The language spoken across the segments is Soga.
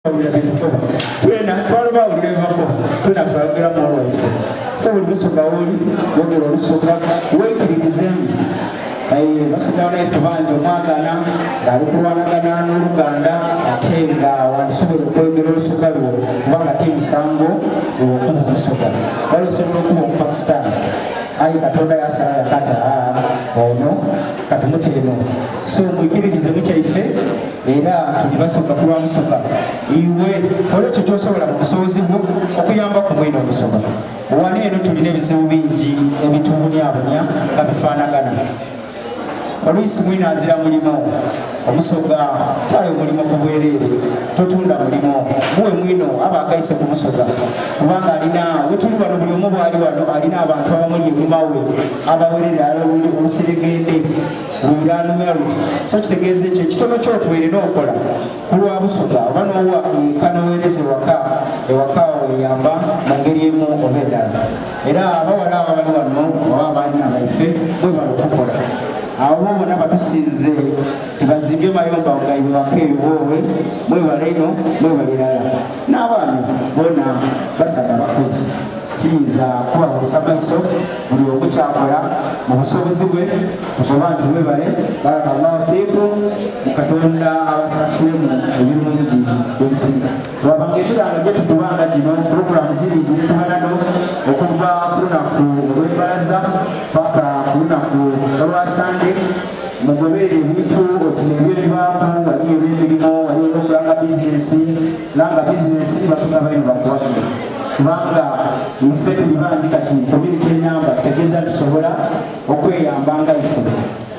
Twena twaloba awulira byebakoba, twena twayogera mu olwaife. So buli musoga woli yogera olusoga weikiririzeemu. Eh, basoga banaife bangi omwagana ng'ali kulwanagana n'oluganda ate nga wandisobola okwogera olusoga lwo kubanga ti musango iwe okuba omusoga wali osobola okuba omupakistan aye katonda yasala yakata ono katumute eno so mwikiririze mukyaife Era tuli Basoga ku lwa Busoga. Iwe kola ekyo ky'osobola mu busobozi bwo okuyamba ku mwene Omusoga. Wano eno tulina ebizibu bingi ebitubunyabunya nga bifaanagana. Oluisi mwine azira mulimo. Omusoga taayo mulimo ku bwereere, totunda mulimo. Muwe mwino aba agaise ku Musoga kubanga alina wetuli wano buli omu bwali wano alina abantu abamuli enyuma we abawerera oluseregende. Wiranumya luti so kitegeeza ekyo ekitono kyotwere n'okola ku lwa Busoga oba n'owa eka n'oweereza ewaka ewaka weyamba mu ngeri emu oba endala era abawala abo abali wano oba abaana baife mwebala okukola abo bona batusinze tebazimbye mayumba gaibwe waka ebiboowe mwebala ino mwebala irala n'abaami bona basaga bakozi Kiyinza kubabuusa maiso buli omu kyakola mu busobozi bwe tukoba nti webale barakallahu fiikum mukatonda abasasulemu ebirungi byemusinga wabanga emiranga gyetukubanga gino pulogulamu ziri gyetuba nano okuva ku lunaku olw'embalaza paka ku lunaku olwa sande mugoberere ebintu oti nebyo ebibaaku waliyo ebyemirimu waliyo olwokulanga bizinesi langa bizinesi basoga baino bakuwagire kubanga ife tuli bangi kati community enamba kitegeeza tusobola okweyamba nga ife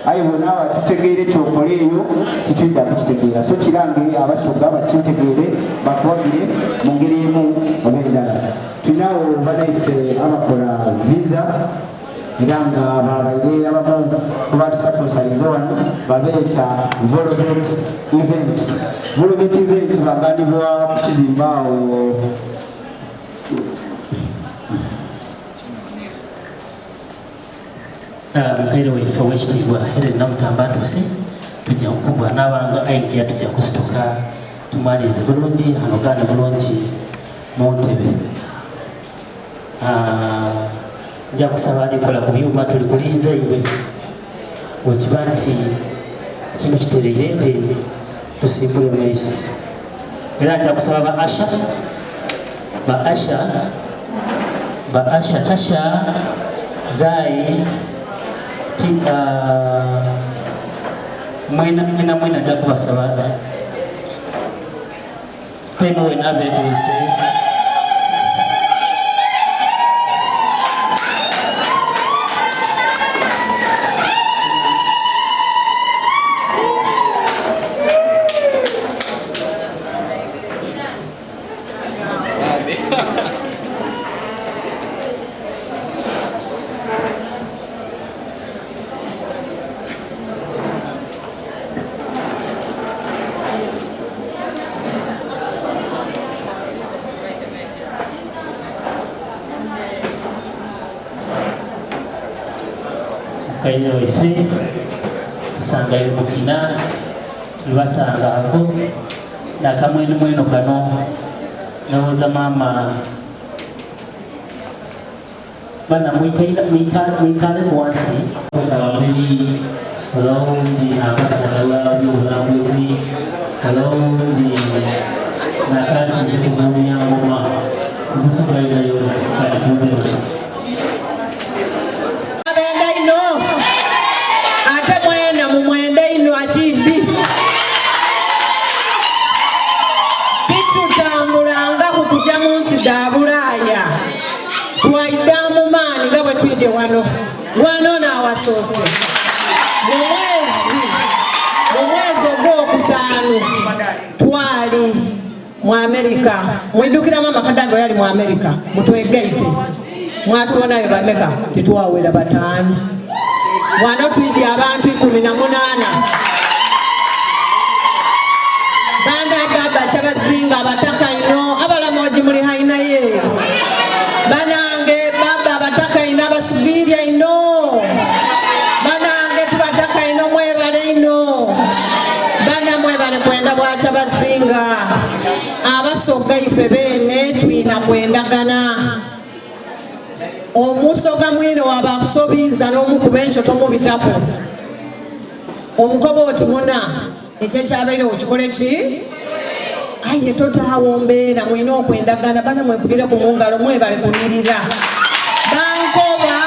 aye bonaaba tutegeere kyokola eyo titwidda kukitegeera so kirange abasoga bakitegeere bakuwagire mu ngeri emu oba endala tulinawo banaife abakola visa era nga babaire abamu kubatusatunsalize wano babeeta Volvet event. Volvet event bagandibwa kukizimba awo Mukaire waife owekitiibwa Hellen Namutamba atuuse tujja kukubwa n'abanga aye tujja kusituka tumwanirize bulungi anogaane bulungi mu ntebe. Ah, nja kusaba alikola ku byuma tuli kulinza iwe wekiba nti ekintu kitereire tusimbule maiso era nja kusaba ba asha ba asha ba asha tasha zai tika mwena mwena mwena nja kubasaba Twena wena betuuse. Mukaire waife tusangayo mukina tulibasanga ago nakamwenu mweno kano nowoza mama Bana mwikale wansi abameri olawundi ambasada w'ebyobulambuzi olawundi nakasinze kumumya ngoma kubusukairayo kalikunteesi abenda ino ate mwena mumwende ino akindi titutambulangaku kuja mu nsi dha Bulaaya Twaidha mu maani nga bwe twidye wano. Wano n'awasoose mu mwezi mu mwezi ogwokutaano twali mu Amerika. Mwidukiramu amakadaga yali mu Amerika mutwegaite mwatubonayo bameka titwawera bataano. Wano twidye abantu 18 banda baba kyabazinga abataka ino abalamoji muli hainaye banange baba abataka ino abasugiirya ino banange tubataka ino mwebale ino bana mwebale kwenda bwakyabazinga. Abasoga ife beene twina kwendagana. Omusoga mwine waba akusobiiza n'omukuba enkyo tomubitaku. Omukoba oti muna ekyo ekyabairewo kikole ki? Aye totaawo mbeera mwine okwendagana bana mwekubireku mu ngalo mwebale kunirira. Bankoba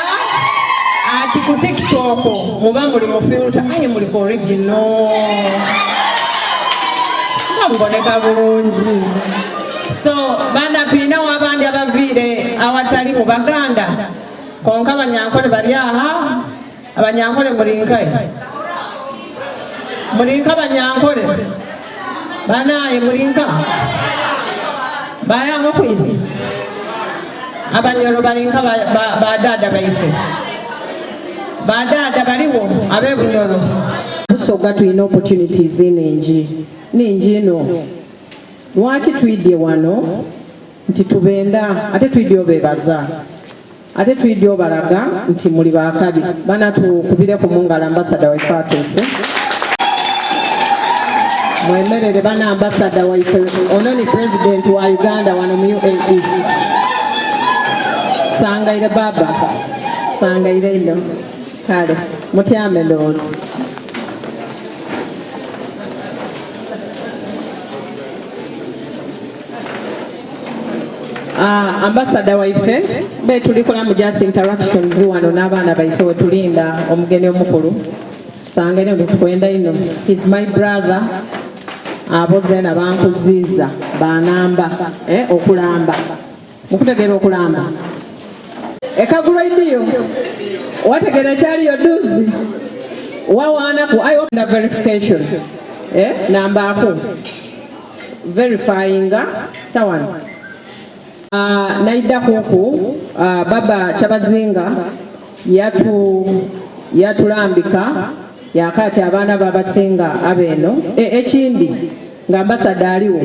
ati ku TikTok muba muli mu filter aye muli ku original. Nga muboneka bulungi. So bana tulinawo abandi abaviire awatali mu Baganda konka Abanyankole bali aha. Abanyankole mulinkai mulinka Banyankole banaye mulinka bayanga okwisa Abanyoro balinka badada baife badada baliwo abebunyoro. Busoga tulina opportunities ningi ningi ino. Lwaki twidye wano nti tubenda ate twidye obebaza ate twidye obalaga nti muli bakabi bana tukubireku mungalo ambasada waife atuuse mwemerere bana ambasada waife ono ni president wa Uganda wano mu UAE sangaire baba sangaire ino kale mutyame ndowooza. Ah, ambasada waife be tulikola mu just interactions wano n'abaana baife wetulinda omugeni omukulu sangene ndo tukwenda ino he's my brother abo zena bankuziiza banamba eh, okulamba mukutegeera okulamba ekagulwa idiyo wategeera ekyaliyo duzi wawaanaku ayi verification eh, nambaako verifyinga tawano. Uh, naida kuku uh, baba Kyabazinga yatu yatulambika yakati abaana babasinga abeno e, ekindi nga ambasada aliwo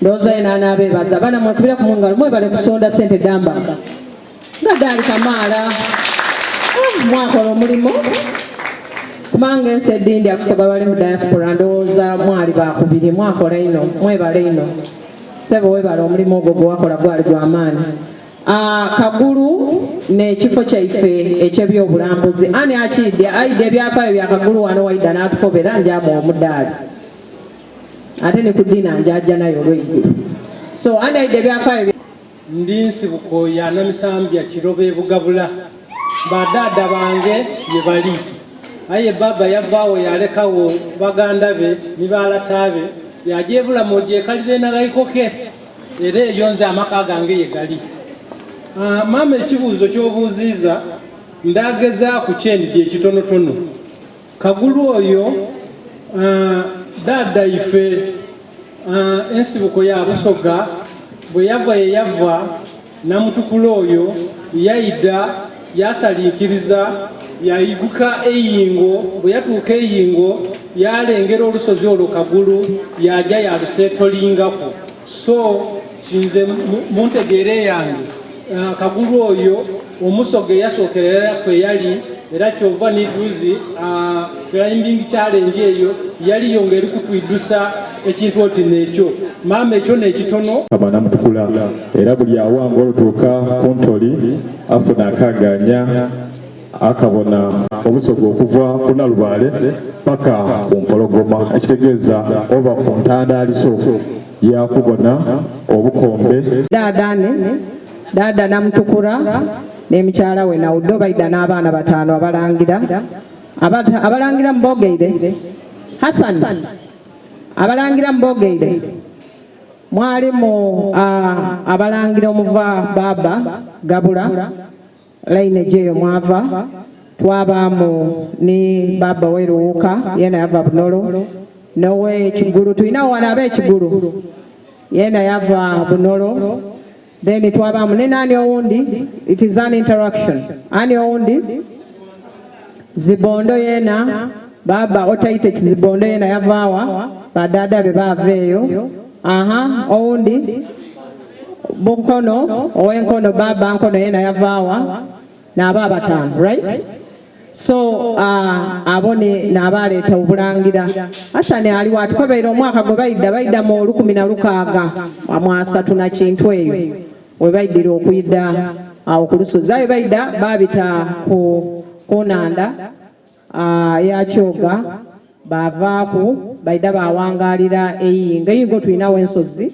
ndowooza yena anaabeebaza abaana mwekubira ku mungalo mwebale kusonda sente damba nga gaali kamaala ah, mwakola omulimu kubanga ensi edindi akufe bali mu diaspora ndowooza mwali bakubiri mwakola ino mwebale ino sebo webale omulimu ogwo gwewakola gwali gwamaanyi ah, kagulu nekifo kyaife ekyebyobulambuzi ani akiidya aidya ebyafaayo bya kagulu wano waida natukobera njamuwa omudaali ate ne ku dina njaja nayo olweigulo so ani aidya ebyafaayo Ndi nsibuko ya Namisambya Kirobo e Bugabula. Ba dhaadha bange ye bali. Aye bbaabba yavaagho yaalekagho baganda be ni ba lata be, yaaja e Bulamogi ekalira enaghaikoke. Era eyo nze amaka gange ye gali. Maama ekibuuzo ky'obuuziiza ndaagezaaku kye ndidhi ekitonotono. Kagulu oyo dhaadha ife ensibuko ya Busoga bwe yava ye yava, Namutukula oyo yaidha yaasalinkiriza yaiguka eingo. Bwe yatuuka eingo yaalengera olusozi olwo Kagulu yaaja yaaluseetolingaku. So nze mu ntegeera eyange Kagulu oyo Omusoga eyasookera irala kwe yali era kyova ni dhuuzi climbing challenge eyo yaliyo nga eri kutwidhusa ekintu oti n'ekyo. Maama ekyo n'ekitono. Kama namutukula era buli awanga olutuuka ku ntoli afuna akaganya akabona obusoga okuva ku Nalubaale paka ku Mpologoma ekitegeeza oba ku ntandaliso yakubona obukombe. Daada ne Daada Namutukura ne mukyala we Naudo baidha n'abaana bataano abalangira. Abalangira mubogeire. Hassan, abalangira mubogeire. Mwalimu abalangira omuva Baba Gabula lineage eyo mwava. Twabaamu ni Baba ow'e Luwuka yena yava Bunolo. N'ow'e Kigulu tulinawo wano ab'e Kigulu yena yava Bunolo. Then twabaamu ne nani owundi, it is an interaction. Ani owundi? Zibondo yena, Baba Otaite Kizibondo yena yavaawa, badada be baava eyo. Aha, owundi? Bunkono, ow'enkono Baba Nkono yena yavaawa, n'aba abataano, right? So abo n'abaleeta obulangira. Hasani aliwo atukobeire omwaka gwe baidha, baidha mu 1631 na kintu eyo we baidhira okwidha awo ku lusozi. Aye baidha baabita ku nhandha ya Kyoga, baavaaku baidha bawangalira Eyingo. Eyingo tulinawo ensozi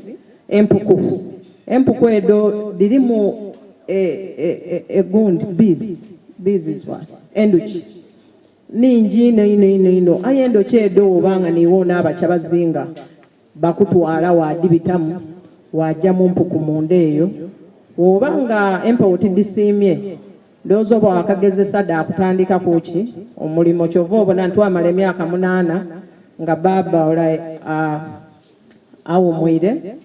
empuku. Empuku edho dhirimu egundi bees, bees is what? Endhuki ningi inho inho inho inho. Aye endhuki edho oba nga niiwe onaaba kyabazinga, bakutwala wadhibitamu waja mu mpuku munda eyo. Bw'oba nga empewo tidhisiimye, ndowooza oba wakagezesa dha kutandika kuki omulimo. Kyova obona nti twamala emyaka 8 nga baaba ole awumwire.